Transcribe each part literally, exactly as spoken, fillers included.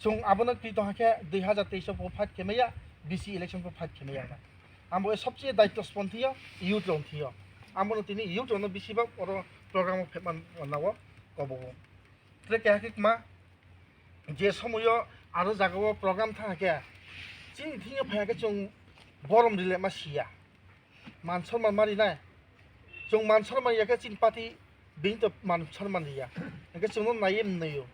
Chwng abono twi tongkha khe dui hazar teis o bo fight khe maya, B C election bo fight khe maya. Amo e sobse daityo spon thwiyo, youth rok thwiyo. Amo no tini youth rok no bisi bak oro program o phepma nao kobo. Tre keha khe kma je somoyo aro jaga o program thang khe chini thwiyo phai khe chwng borom rile ma siya. Man sonman ma rinai. Chwng man sonman ya khe chini party bini to man sonman riya. Hingke chwngno naiye mwnwio.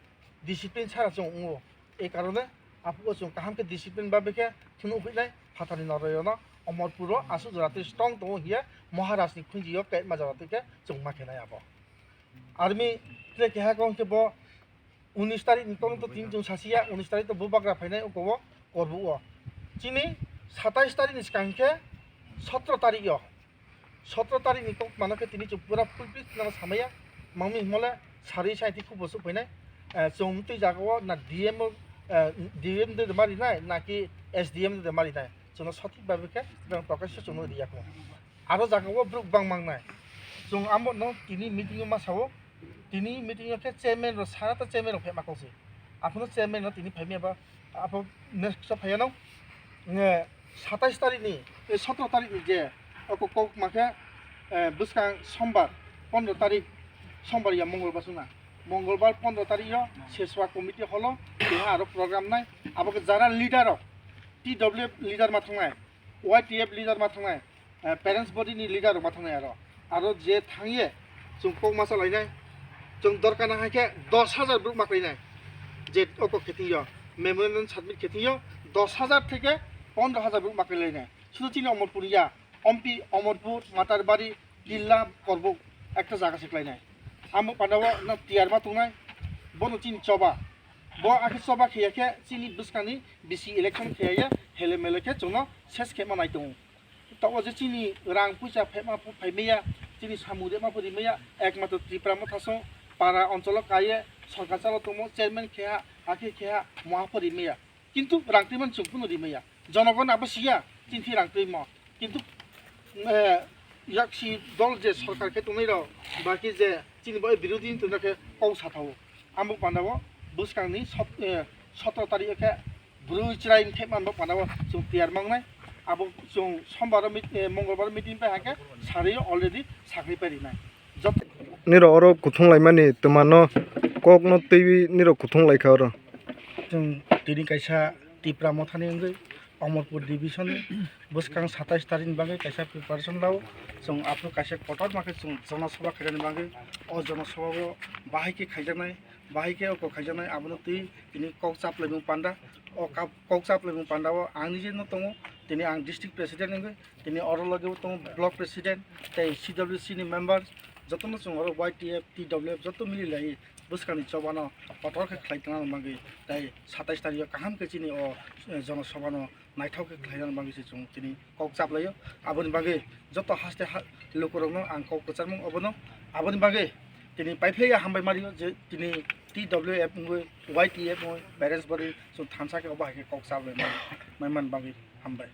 Discipline sara chwng wngo. E karone aphuru chwng kaham khe discipline ba bikhe thwngno uphinai phatani noroi ono Omorpuro aswk jora twi strong tongo hiya Maharaj ni khunjio kaima jora twi khe chwng ma khenai abo. Army tre keha kong khe bo unis tarik ni tong to tin chwng sasiya, unis tarik to bubagra phainai oko o korbu o. Chini satais tarik ni swkang khe sotro tarik o. Sotro tarik ni kok mano khe tini chwng pura pulpit no samaya. Mangmi himole sari sai ti khubo suk phainai. Eh, chwng twi jaga o na D M o, eh, D M de mari nai, na ki S D M de mari nai. Chwngno sothik babe khe chwng tokhe se chwngno riya kho. Aro jaga o bruk bang mang nai. Chwng amo no tini meeting o ma sao. Tini meeting o khe chairman rok sara ta chairman rok phema kok se. Aphano chairman no tini phaimya ba apho next phaiya no. Nge satais tarik ni, eh, sotro tarik ni je oko kok ma khe, eh, bwskang sombar pondro tarik, sombar ya mongolbar suna. Mongolbar pondro tarik yo Seswa committee holo keha aro program nai. Abo khe jara leader rok, T W F leader ma thangnai, Y T F leader ma thangnai, eh, parents body ni leader rok ma thangnai aro. Aro je thangye chwng kok ma salainai, chwng dorkar na hai khe dos hajar bruk ma khlainai. Je oko khe thwngyo, memorandum submit khe thwngyo, dos hajar theke pondro hajar bruk ma khlainai. Sudu chini Omorpur ya, Ompi, Omorpur, Matarbari, Killa, Korbuk, ekta jaga se khlainai. Amo pandao na tiyar ma tongnai, bono chini choba. Bo akhe choba khiya khe chini bwskangni B C election khiya ya, hele mele khe chwngno ses khe ma nai tongo. Tabuk je chini rang puisa phema phu phai maya, chini samung de ma phu ri maya, ekmatro Tipra Motha song para oncholo kaiye, sorkar chalo tongmo, chairman kheha, akhe kheha, moha phu ri maya. Kintu rang twi man chwng phunu ri maya. Jonogon abo siya, chini thi rang twi mo. Kintu, eh, yaksi dol je sorkar khe tongnai rok, baki je chini bai birodhi ni tongna khe kok sa thawo. Amo pandao bwskangni sot-, eh, sotro tarik khe bwrwi chwrai thep manbo pandao chwng tiyar mangnai. Abo chwng sombar o meet-, eh, mongolbar meeting pai hakhe sari already sakri pai rinai. Jot- Niro oro kuthung laimani twmano kokno twiwi niro kuthung laikha oro. Chwng tini kaisa Tipra Mothani wngwi Omorpur division ni bwskang satais tarikni bagwi kaisa preparation lao. Chwng aphuru kaisa kotorma khe chwng jana sabha khainani bagwi o jana sabha o bahai khe khaijaknai, bahai khe oko khaijaknai, abono twi tini kok chaplaimung panda. O kap-, kok chaplaimung panda o ang nije no tongo, tini ang district president wngwi, tini oro loge o tongo block president tei C W C ni member, jotono chwng oro Y T F, T W F joto mili lai bwskangni chobano kotor khe khlai tongna bagwi tei satais tarikh o kaham khe chini o, eh, jana sabha no naithok khe khlaina bagwi se chwng tini kok chaplaio. Aboni bagwi joto haste ha-, lukurokno ang kok kwcharmung obono. Aboni bagwi tini paiphlaiya hambai mario je tini T W F wngwi, Y T F wngwi, parents body chwng thansa khe obo hai khe kok chaplai man, maiman bagwi hambai.